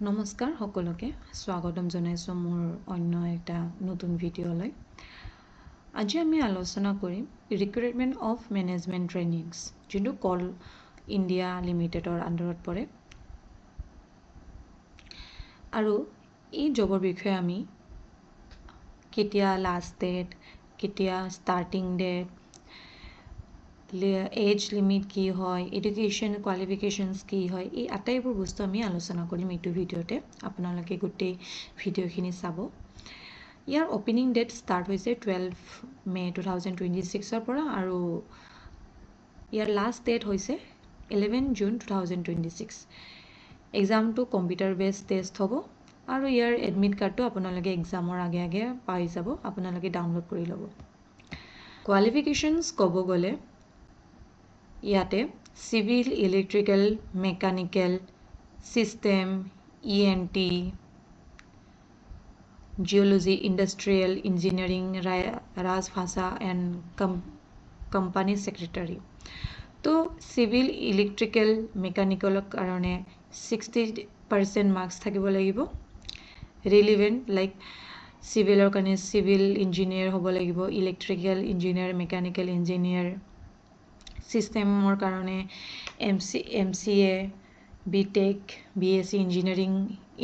নমস্কাৰ সকলোকে স্বাগতম জনাইছোঁ মোৰ অন্য এটা নতুন ভিডিঅ'লৈ। আজি আমি আলোচনা কৰিম ৰিক্ৰুইটমেণ্ট অফ মেনেজমেণ্ট ট্ৰেইনিংছ, যোনটো কল ইণ্ডিয়া লিমিটেডৰ আণ্ডাৰত পৰে। আৰু এই জবৰ বিষয়ে আমি কেতিয়া লাষ্ট ডেট, কেতিয়া ষ্টাৰ্টিং ডেট, এজ লিমিট কি হয়, এডুকেশ্যন কোৱালিফিকেশ্যনছ কি হয়, এই আটাইবোৰ বস্তু আমি আলোচনা কৰিম এইটো ভিডিঅ'তে। আপোনালোকে গোটেই ভিডিঅ'খিনি চাব। ইয়াৰ অ'পেনিং ডেট ষ্টাৰ্ট হৈছে 12 মে' 2026ৰ পৰা আৰু ইয়াৰ লাষ্ট ডেট হৈছে 11 জুন 2026। এক্সামটো কম্পিউটাৰ বেছড টেষ্ট হ'ব আৰু ইয়াৰ এডমিট কাৰ্ডটো আপোনালোকে এক্সামৰ আগে আগে পাই যাব, আপোনালোকে ডাউনলোড কৰি ল'ব। কোৱালিফিকেশ্যনছ ক'ব গ'লে ইয়াতে civil, electrical, mechanical, system, E&T, geology, industrial engineering, ৰাজভাষা এণ্ড কোম্পানী ছেক্ৰেটাৰী। তো চিভিল, ইলেক্ট্ৰিকেল, মেকানিকেলৰ কাৰণে 60% মাৰ্কছ থাকিব লাগিব। ৰিলিভেণ্ট লাইক চিভিলৰ কাৰণে চিভিল ইঞ্জিনিয়াৰ হ'ব লাগিব, ইলেক্ট্ৰিকেল ইঞ্জিনিয়াৰ, মেকানিকেল ইঞ্জিনিয়াৰ, ছিষ্টেমৰ কাৰণে MCA, B Tech, BSc engineering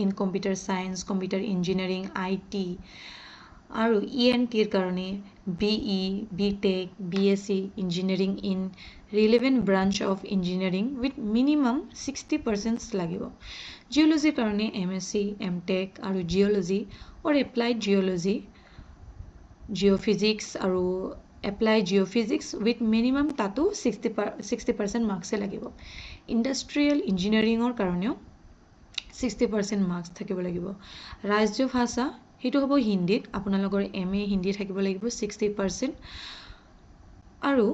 in computer science, computer engineering, IT আৰু ই এন টিৰ কাৰণে BE, B Tech, BSc engineering in relevant branch of engineering with minimum 60% লাগিব। জিঅ'লজিৰ কাৰণে MSc, M tech আৰু geology or applied geology, geophysics আৰু applied জিঅ'ফিজিক্স with minimum তাতো 60% মাৰ্কছে লাগিব। Industrial ইঞ্জিনিয়াৰিঙৰ কাৰণেও 60% মাৰ্কছ থাকিব লাগিব। ৰাজ্য ভাষা সেইটো হ'ব হিন্দীত, আপোনালোকৰ এমএ হিন্দী থাকিব লাগিব 60% আৰু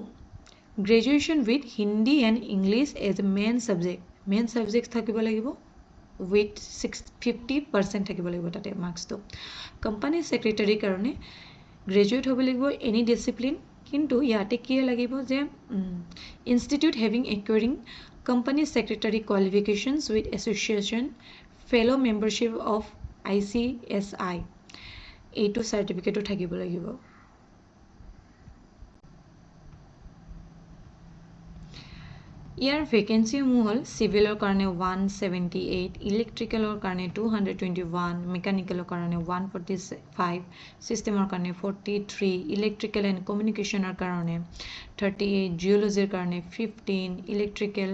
graduation with Hindi and English as a main subject, main subject থাকিব লাগিব উইথ 50% থাকিব লাগিব তাতে মাৰ্কছটো। কোম্পানী ছেক্ৰেটাৰীৰ কাৰণে গ্ৰেজুৱেট হ'ব লাগিব এনি ডিচিপ্লিন, কিন্তু ইয়াতে কি লাগিব যে institute having acquiring company secretary qualifications with association fellow membership of ICSI, এইটো চাৰ্টিফিকেটো থাকিব লাগিব। ইয়াৰ ভেকেঞ্চিসমূহ হ'ল চিভিলৰ কাৰণে 178, ইলেক্ট্ৰিকেলৰ কাৰণে 221, মেকানিকেলৰ কাৰণে 145, ছিষ্টেমৰ কাৰণে 43, ইলেক্ট্ৰিকেল এণ্ড কমিউনিকেশ্যনৰ কাৰণে 38, জিঅ'লজিৰ কাৰণে 15, ইলেক্ট্ৰিকেল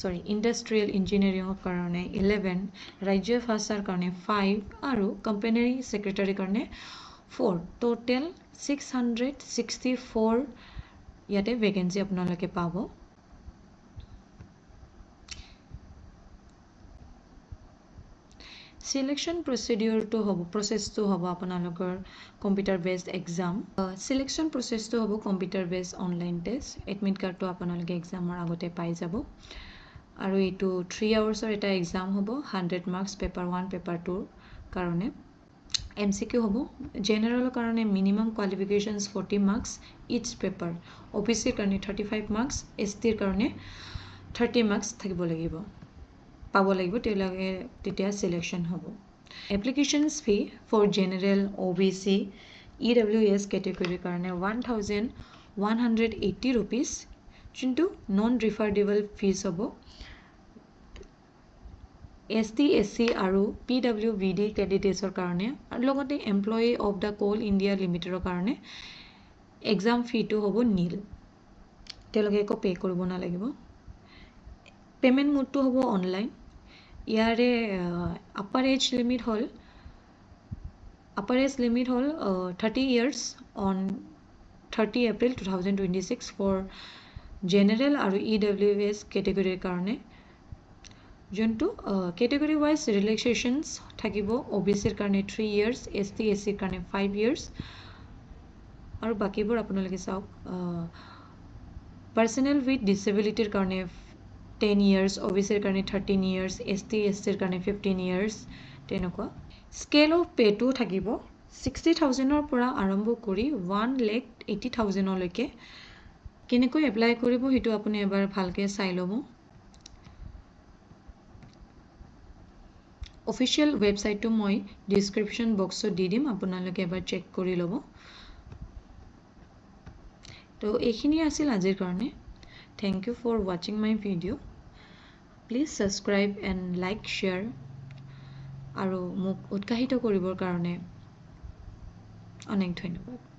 চৰি ইণ্ডাষ্ট্ৰিয়েল ইঞ্জিনিয়াৰিঙৰ কাৰণে 11, ৰাজ্য ভাষাৰ কাৰণে 5 আৰু কোম্পানী ছেক্ৰেটাৰীৰ কাৰণে 4। টোটেল 664 ইয়াতে ভেকেঞ্চি আপোনালোকে পাব। চিলেকশ্যন প্ৰচিডিউৰটো হ'ব, প্ৰচেছটো হ'ব আপোনালোকৰ কম্পিউটাৰ বেছড এক্সাম। চিলেকশ্যন প্ৰচেছটো হ'ব computer based online test. Admit কাৰ্ডটো আপোনালোকে এক্সামৰ আগতে পাই যাব আৰু এইটো 3 আৱাৰ্ছৰ এটা এক্সাম হ'ব, 100 marks, paper one, paper tour কাৰণে এমচিকিউ হ'ব। জেনেৰেলৰ কাৰণে minimum qualifications 40 marks each paper, অ' বি চিৰ কাৰণে 35 মাৰ্কছ, এছ টিৰ কাৰণে 30 মাৰ্কছ থাকিব লাগিব, পাব লাগিব তেওঁলোকে, তেতিয়া চিলেকশ্যন হ'ব। Applications fee for general, OBC, EWS কেটেগৰীৰ কাৰণে ₹1180, যোনটো নন ৰিফাণ্ডেবল ফিজ হ'ব। এছ টি, এছ চি আৰু পি ডাব্লিউ বি ডি কেণ্ডিডেটছৰ কাৰণে আৰু লগতে employee of the Coal India লিমিটেডৰ কাৰণে এক্সাম ফিটো হ'ব নীল, তেওঁলোকে একো পে' কৰিব নালাগিব। পে'মেণ্ট মোডটো হ'ব অনলাইন। ইয়াৰে আপাৰ এজ লিমিট হ'ল 30 years on 30 April 2026 for general আৰু ইডাব্লিউএছ কেটেগৰীৰ কাৰণে, যোনটো কেটেগৰী ৱাইজ ৰিলেক্সেশ্যনছ থাকিব। অ' বি চিৰ কাৰণে 3 ইয়াৰ্ছ, এছ টি, এছ চিৰ কাৰণে 5 ইয়াৰ্ছ আৰু বাকীবোৰ আপোনালোকে চাওক। পাৰ্চনেল উইথ ডিচেবিলিটিৰ কাৰণে 10 ইয়াৰ্ছ, অ' বি চিৰ কাৰণে 13 ইয়াৰ্ছ, এছ টি, এছ চিৰ কাৰণে 15 ইয়াৰ্ছ, তেনেকুৱা। স্কেল অফ পে'টো থাকিব 60,000ৰ পৰা আৰম্ভ কৰি 1,80,000লৈকে। কেনেকৈ এপ্লাই কৰিব সেইটো আপুনি এবাৰ ভালকৈ চাই ল'ব। অফিচিয়েল ৱেবছাইটটো মই ডিছক্ৰিপশ্যন বক্সত দি দিম, আপোনালোকে এবাৰ চেক কৰি ল'ব। তো এইখিনিয়ে আছিল আজিৰ কাৰণে। Thank you for watching my video. Please subscribe and like, share আৰু মোক উৎসাহিত কৰিবৰ কাৰণে অনেক ধন্যবাদ।